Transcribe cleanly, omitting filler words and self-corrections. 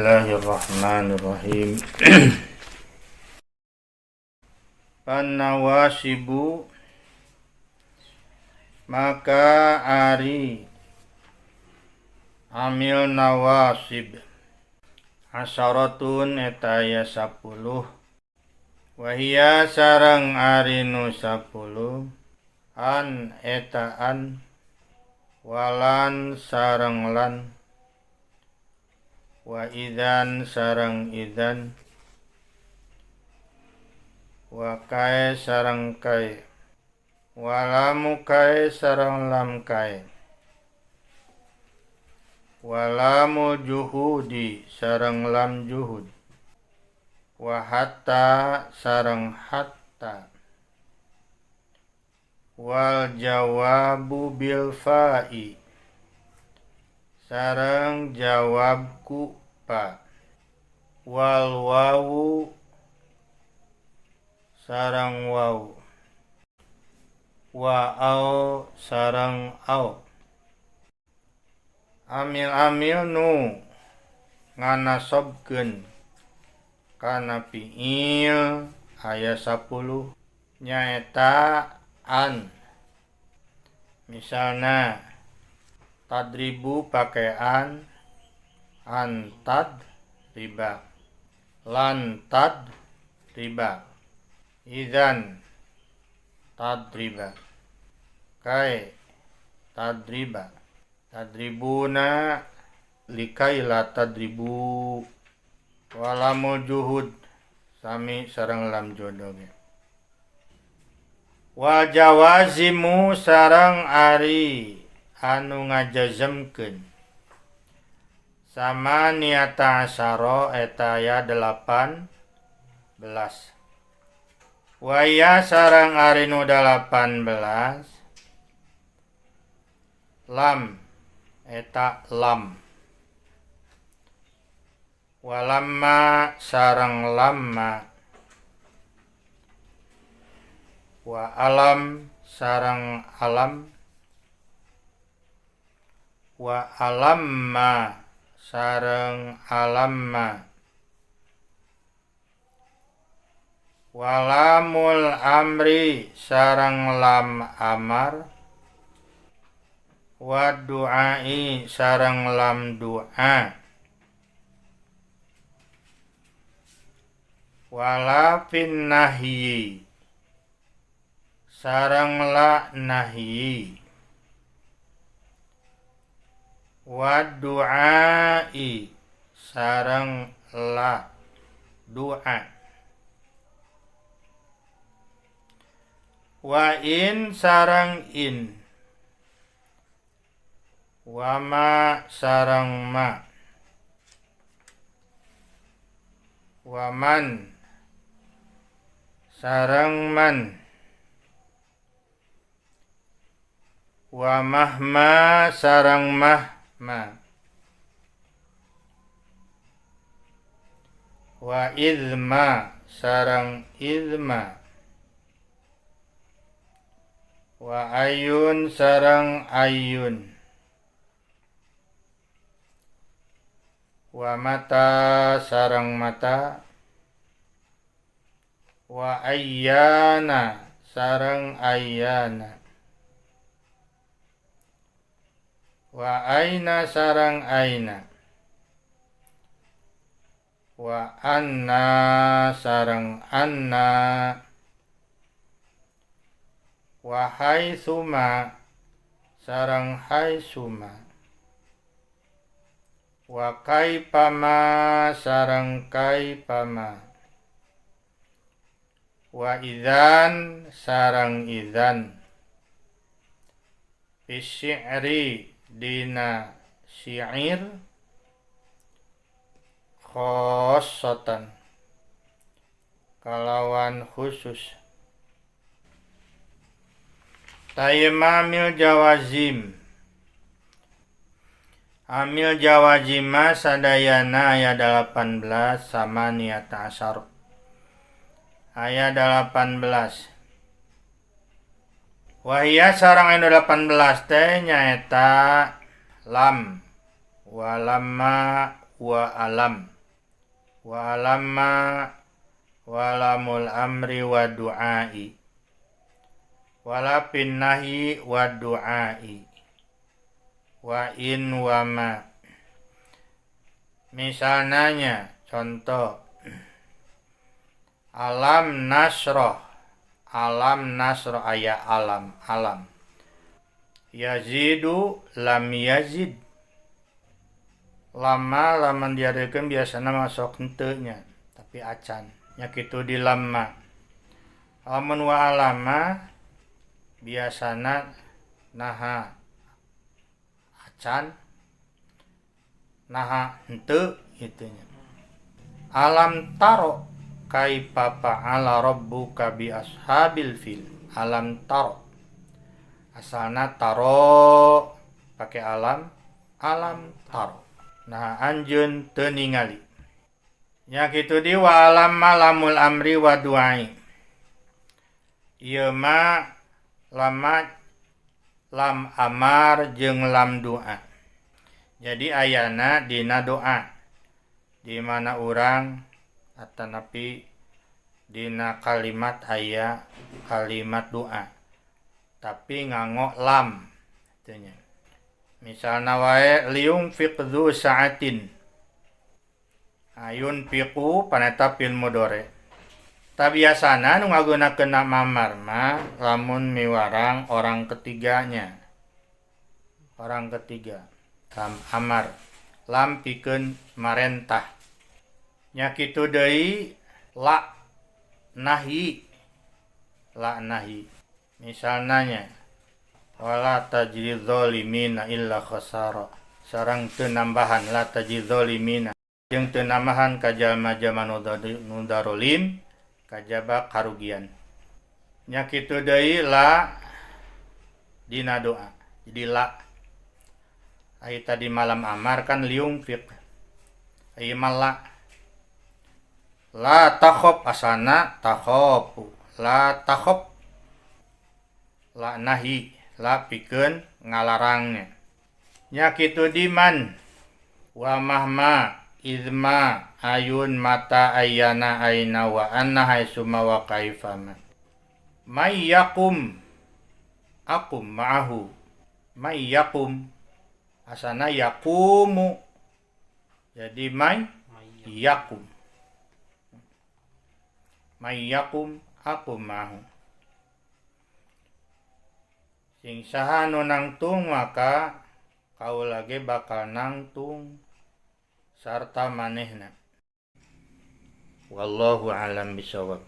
Bismillahirrahmanirrahim. Panawasibu maka ari amil nawasib asyaratun eta aya 10 wahia sareng ari nu 10 an eta an walan sareng lan wa idzan sareng idzan wa kae sareng kae walamu kae sareng lam kae walamu juhudi sareng lam juhud wa hatta sareng hatta wal jawabu bil fa'i sareng jawab ku pa wal wawu sareng wawu wa au sareng au. Amil-amil nu nganasobkeun kana fi'il aya 10 nyaeta an. Misalna tadribu pakean antad riba lan tad riba idzan tadriba kai tadriba tadribuna likai la tadribu walamu juhud sami sareng lam jodoh wa jawazimu sareng ari anu ngajazemkeun sama niata asyara eta aya 18 waya sareng ari nu 18 lam eta lam walamma sareng lamma wa alam sareng alam wa alamma sareng alamma walamul amri sareng lam amar wa du'ai sareng lam du'a wala fin nahyi sareng la nahyi wa du'ai sareng la du'a wa in sareng in wa ma sareng ma wa man sareng man wa mahma sareng mahma wa idma sareng idma wa ayun sareng ayun wa mata sareng mata wa ayyana sareng ayyana wa aina sareng aina wa anna sareng anna wa haitsuma sareng haitsuma wa kaipama sareng kaipama wa idzan sareng idzan fisyi'ri dina syair khassatan kalawan khusus. Tayyamamil jawazim amil jawazima sadayana aya 18 sama niat asar aya 18 wahia sareng anu 18 teh nyaeta lam wa lamma wa alam. Wa alamma walamul amri wa du'ai wala pin nahyi wa du'ai wa in wa ma. Misalnya contoh alam nasroh, alam nasroh aya alam, alam yazidu lam yazid. Lama lamun diadekeun biasana masuk henteu nya, tapi acan nya kitu di lamma. Lamun wa alama biasana naha acan naha henteu kitu nya. Alam taro kaifa fa'ala rabbuka bi ashabil fil. Alam taro asalna taro pakai alam, alam taro. Nah anjeun teu ningali. Nya kitu di wa alam malamul amri wa du'ai. Ieu mah lama lam amar jeung lam doa. Jadi ayana dina doa di mana urang atanapi dina kalimat aya kalimat doa tapi nganggo lam teu nya. Misalna wae liung fiqdu sa'atin. Ayun fiqu paneta fil mudore. Tabiasana nu ngagunakeun mamar mah lamun miwarang orang ketiganya. Orang ketiga lam amar, lam pikeun marentah. Nya kitu deui la nahi, la nahi. Misalna nya wala tajid zalimina illa khasara. Sareng teu nambahan la tajid zalimina jeung teu nambahan ka jalma-jalma nu darolim kajaba karugian. Nya kitu deui la dina doa. Jadi la ai tadi malam amar kan liung fiq. Ai mala la takhaf asana takhafu. La takhaf la nahi, la pikeun ngalarangnya. Nya kitu di man wa mahma izma ayun mata ayana aina wa anna haitsuma wa kaifama. May yakum akum ma'ahu. May yakum asana yakumu. Jadi may yakum. May yakum akum ma'ahu. Sing saha nu nangtung maka kaula ge bakal nangtung sarta manehna. Wallahu alam bisawab.